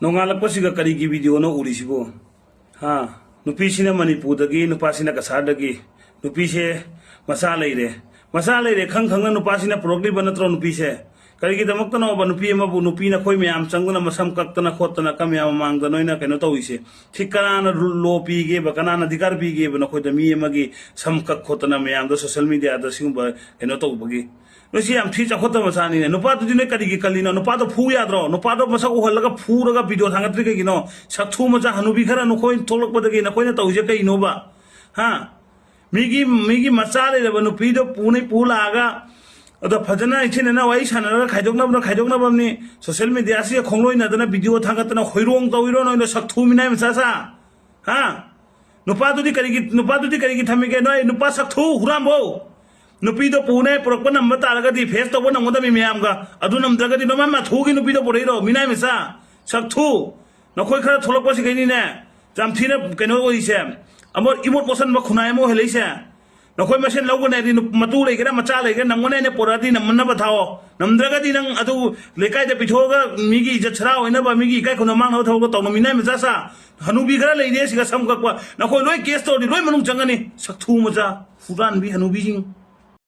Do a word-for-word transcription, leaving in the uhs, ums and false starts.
ꯅꯣꯡꯉꯥꯜꯂꯛꯄꯁꯤꯒ ꯀꯔꯤꯒꯤ ꯚꯤꯗꯤꯑꯣꯅꯣ ꯎꯔꯤꯁꯤꯕꯨ? ꯍꯥ? ꯅꯨꯄꯤꯁꯤꯅ ꯃꯅꯤꯄꯨꯔꯗꯒꯤ, ꯅꯨꯄꯥꯁꯤꯅ ꯀꯁꯥꯔꯗꯒꯤ, ꯅꯨꯄꯤꯁꯦ ꯃꯆꯥ ꯂꯩꯔꯦ꯫ ꯃꯆꯥ ꯂꯩꯔꯦ ꯈꯪ ꯈꯪꯅ ꯅꯨꯄꯥꯁꯤꯅ ꯄꯨꯔꯛꯂꯤꯕ ꯅꯠꯇ꯭ꯔꯣ ꯅꯨꯄꯤꯁꯦ? ꯀꯔꯤꯒꯤꯗꯃꯛꯇꯅꯣꯕ ꯅꯨꯄꯤ ꯑꯃꯕꯨ, ꯅꯨꯄꯤ ꯅꯈꯣꯏ ꯃꯌꯥꯝ ꯆꯪꯗꯅ ꯃꯁꯝ ꯀꯛꯇꯅ ꯈꯣꯠꯇꯅ ꯀ ꯃꯌꯥꯝ ꯃꯃꯥꯡꯗ ꯅꯣꯏꯅ ꯀꯩꯅꯣ ꯇꯧꯔꯤꯁꯦ? ꯁꯤ ꯀꯅꯥꯅ ꯔꯨ-, ꯂꯣ ꯄꯤꯒꯦꯕ? ꯀꯅꯥꯅ ꯑꯙꯤꯀꯥꯔ ꯄꯤꯒꯦꯕ ꯅꯈꯣꯏꯗ ꯃꯤ ꯑꯃꯒꯤ ꯁꯝ ꯀꯛ ꯈꯣꯠꯇꯅ ꯃꯌꯥꯝꯗ ꯁꯣꯁꯦꯜ ꯃꯤꯗꯤꯌꯥꯗ ꯁꯤꯒꯨꯝꯕ ꯀꯩꯅꯣ ꯇꯧꯕꯒꯤ? ꯅꯣꯏꯁꯤ ꯌꯥꯝ ꯊꯤ ꯆꯥꯎꯈꯠꯇꯕ ꯃꯆꯥꯅꯤꯅꯦ꯫ ꯅꯨꯄꯥꯗꯨꯗꯤ ꯅꯣꯏ ꯀꯔꯤꯒꯤ ꯀꯜꯂꯤꯅꯣ? ꯅꯨꯄꯥꯗꯣ ꯐꯨ ꯌꯥꯗ꯭ꯔꯣ? ꯅꯨꯄꯥꯗꯣ ꯃꯁꯛ ꯎꯍꯜꯂꯒ ꯐꯨꯔꯒ ꯚꯤꯗꯤꯑꯣ ꯊꯥꯡꯒꯠꯇ꯭ꯔꯤ ꯀꯩꯒꯤꯅꯣ? ꯁꯛꯊꯨ ꯃꯆꯥ ꯍꯅꯨꯕꯤ ꯈꯔ ꯅꯈꯣꯏ ꯊꯣꯛꯂꯛꯄꯗꯒꯤ ꯅꯈꯣꯏꯅ ꯇꯧꯔꯤꯁꯦ ꯀꯩꯅꯣꯕ? ꯍꯥ? ꯃꯤꯒꯤ, ꯃꯤꯒꯤ ꯃꯆꯥ ꯂꯩꯔꯕ ꯅꯨꯄꯤꯗꯣ ꯄꯨꯅꯤ ꯄꯨ ꯂꯥꯛꯑꯒ, ꯑꯗꯣ ꯐꯖꯅ ꯏꯆꯤꯟ ꯏꯅꯥꯎ ꯋꯥꯔꯤ ꯁꯥꯟꯅꯔꯒ ꯈꯥꯏꯗꯣꯛꯅꯕꯅ ꯈꯥꯏꯗꯣꯛꯅꯕꯅꯤ, ꯁꯣꯁꯦꯜ ꯃꯤꯗꯤꯌꯥꯁꯤꯒ ꯈꯣꯡꯂꯣꯏꯅꯗꯅ ꯚꯤꯗꯤꯑꯣ ꯊꯥꯡꯒꯠꯇꯅ ꯍꯣꯏꯔꯣꯡ ꯇꯧꯔꯤꯔꯣ ꯅꯣꯏꯅ ꯁꯛꯊꯨ ꯃꯤꯅꯥꯏ ꯃꯆꯥ ꯁꯥ? ꯍꯥ? ꯅꯨꯄꯥꯗꯨꯗꯤ ꯀꯔꯤꯒꯤ, ꯅꯨꯄꯥꯗꯨꯗꯤ ꯀꯔꯤꯒꯤ ꯊꯝꯃꯤꯒꯦ? ꯅꯣꯏ ꯅꯨꯄꯥ ꯁꯛꯊꯨ ꯍꯨꯔꯥꯝꯕꯧ! ꯅꯨꯄꯤꯗꯣ ꯄꯨꯅꯦ ꯄꯨꯔꯛꯄ ꯅꯝꯕ ꯇꯥꯔꯒꯗꯤ ꯐꯦꯁ ꯇꯧꯕ ꯅꯝꯒꯗꯕꯅꯤ ꯃꯌꯥꯝꯒ꯫ ꯑꯗꯨ ꯅꯝꯗ꯭ꯔꯒꯗꯤ ꯅꯣꯏ ꯃꯥ ꯃꯊꯨꯒꯤ ꯅꯨꯄꯤꯗꯣ ꯄꯨꯔꯛꯏꯔꯣ? ꯃꯤꯅꯥꯏ ꯃꯆꯥ! ꯁꯛꯊꯨ! ꯅꯈꯣꯏ ꯈꯔ ꯊꯣꯛꯂꯛꯄꯁꯤꯈꯩꯅꯤꯅꯦ ꯌꯥꯝ ꯊꯤꯅ ꯀꯩꯅꯣ ꯑꯣꯏꯔꯤꯁꯦ꯫ ꯑꯃ ꯏꯃꯣꯠ ꯃꯣꯠꯁꯟꯕ ꯈꯨꯟꯅꯥꯏ ꯑꯃ ꯑꯣꯏꯍꯜꯂꯛꯏꯁꯦ꯫ ꯅꯈꯣꯏ ꯃꯁꯦꯟ ꯂꯧꯒꯅꯤ ꯍꯥꯏꯗꯤ ꯅꯨ-, ꯃꯇꯨ ꯂꯩꯒꯦꯔꯥ ꯃꯆꯥ ꯂꯩꯒꯦꯔꯥ ꯅꯝꯒꯅꯤ ꯍꯥꯏꯅ ꯄꯨꯔꯛꯑꯗꯤ ꯅꯝꯅꯕ ꯊꯥꯎꯑꯣ꯫ ꯅꯝꯗ꯭ꯔꯒꯗꯤ ꯅꯪ ꯑꯗꯨ ꯂꯩꯀꯥꯏꯗ ꯄꯤꯊꯣꯛꯑꯒ ꯃꯤꯒꯤ ꯏꯖꯠ ꯁꯔꯥ ꯑꯣꯏꯅꯕ, ꯃꯤꯒꯤ ꯏꯀꯥꯏ ꯈꯨꯝꯅ ꯃꯥꯡꯅꯕ ꯊꯕꯛꯇꯣ ꯇꯧꯅꯨ꯫ ꯃꯤꯅꯥꯏ ꯃꯆꯥ ꯁꯥ, ꯍꯅꯨꯕꯤ ꯈꯔ ꯂꯩꯔꯦ ꯁꯤꯒ ꯁꯝ ꯀꯛꯄ꯫ ꯅꯈꯣꯏ ꯂꯣꯏ ꯀꯦꯁ ꯇꯧꯔꯗꯤ ꯂꯣꯏ ꯃꯅꯨꯡ ꯆꯪꯒꯅꯤ꯫ ꯁꯛꯊꯨ ꯃꯆꯥ, ꯍꯨꯔꯥꯟꯕꯤ ꯍꯅꯨꯕꯤꯁꯤꯡ꯫